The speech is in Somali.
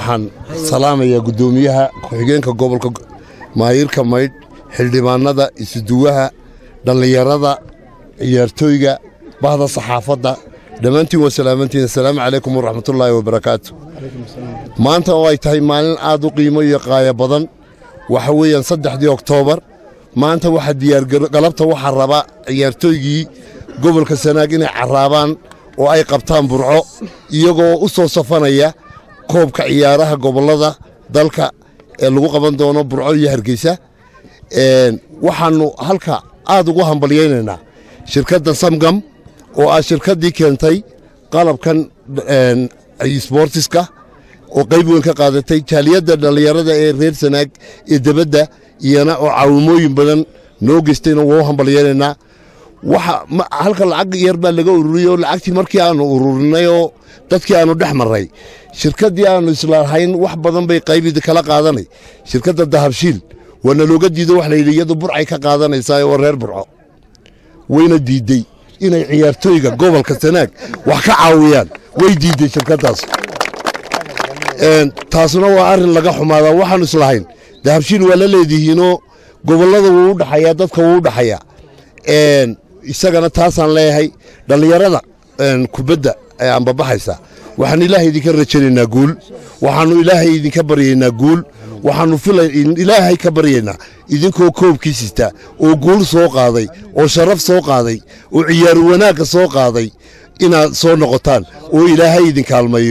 Waxaan salaamayaa guddoomiyaha, ku-xigeenka gobolka, maayirka Maydh, xildhibaanada, isuduwaha dhallinyarada, ciyaartooyga, bahda saxaafadda. Dhammaantiin waa salaamantiin. Assalaamu calaykum waraxmatullaahi wabarakaatu. Maanta oo ay tahay maalin aad u qiimo iyo qaaya badan, waxa weeyaan 3dii Oktoobar. Maanta waxaa diyaargaro galabta waxaa raba ciyaartooygii gobolka Sanaag inay carraabaan oo ay qabtaan Burco, iyagoo u soo safanaya koobka ciyaaraha gobollada dalka ee lagu qaban doono Burco iyo Hargeysa. Waxaannu halka aad ugu hambalyaynaynaa shirkadda Samgam oo ah shirkaddii keentay qalabkan sboortiska oo qayb weyn ka qaadatay, jaaliyadda dhallinyarada ee reer Sanaag ee debadda iyana oo caawimooyin badan noo geystayna waa u hambalyaynaynaa. Waxa halka lacag yar baa laga ururiyey oo lacagtii markii aanu ururinay oo dadkii aanu dhex marray, shirkaddii aanu islahayn wax badan bay qaybidi kala qaadanay, shirkadda Dahabshiil, waana looga diido. Wax la yidhi iyadu Burcay ka qaadanaysaa oo reer Burco wayna diiddey inay ciyaartooyga gobolka Sanaag wax ka caawiyaan, way diiddey shirkaddaas. Taasuna waa arrin laga xumaadaa. Waxaanu islahayn Dahabshiil waa la leedihiinoo gobollada wuu u dhaxayaa, dadka wuu u dhaxayaa isagana. Taasaan leeyahay dhallinyarada kubadda ee ambabaxaysa, waxaan Ilaahay idinka rajaynaynaa guul, waxaannu Ilaahay idinka baryaynaa guul, waxaannu filay Ilaahay ka baryaynaa idinkoo koobkii sita oo guul soo qaaday oo sharaf soo qaaday oo ciyaar wanaagga soo qaaday inaad soo noqotaan oo Ilaahay idin kaalmayo.